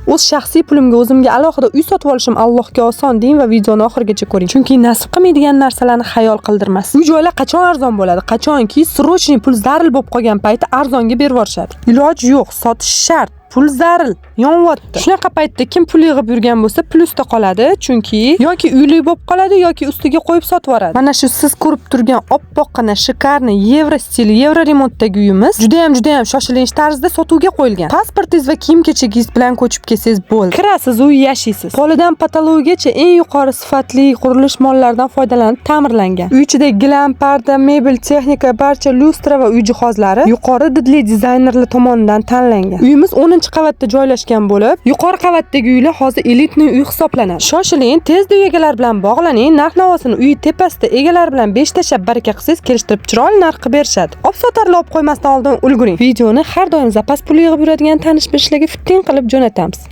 O'z shaxsiy pulimga o'zimga alohida uy sotib olishim Allohga oson deng va videoni oxirigacha ko'ring. Chunki nasib qilmaydigan narsalarni xayol qildirmas. Uy joylar qachon arzon bo'ladi? Qachonki срочный pul zaril bo'lib qolgan payti arzonga berib yuborishadi. Iloji yo'q, sotish shart. Pul zaril, yonyapti. Shunaqa paytda kim pul yig'ib yurgan bo'lsa, plyusda qoladi, chunki yoki uyli bo'lib qoladi, yoki ustiga qo'yib sotib yuboradi. Mana shu siz ko'rib turgan oppoqqina, шикарный yevro stil, yevro remontdagi uyimiz juda ham, juda ham shoshilinch tarzda sotuvga qo'yilgan. Pasportingiz va kiyim-kechagingiz bilan ko'chib kelsangiz bo'ldi. Kirasiz, uy yashaysiz. Polidan potologigacha eng yuqori sifatli qurilish mollaridan foydalanib ta'mirlangan. Uy ichida gilam, parda, mebel, texnika, barcha lyustra va uy jihozlari yuqori didli dizaynerlar tomonidan tanlangan. Uyimiz 10-qavatda joylashgan bo'lib, yuqori qavatdagi uylar hozir элитный uy hisoblanadi. Shoshiling, tezda uy egalari bilan bog'laning, narx-navosini uy tepasida egalari bilan 5 tashlab baraka qilsangiz, kelishtirib chiroyli narx qilib berishadi. Olib sotarlar olib qo'ymasdan oldin ulguring. Videoni har doim запас pul yig'ib yuradigan tanish bilishlarga fitting qilib jo'natamiz.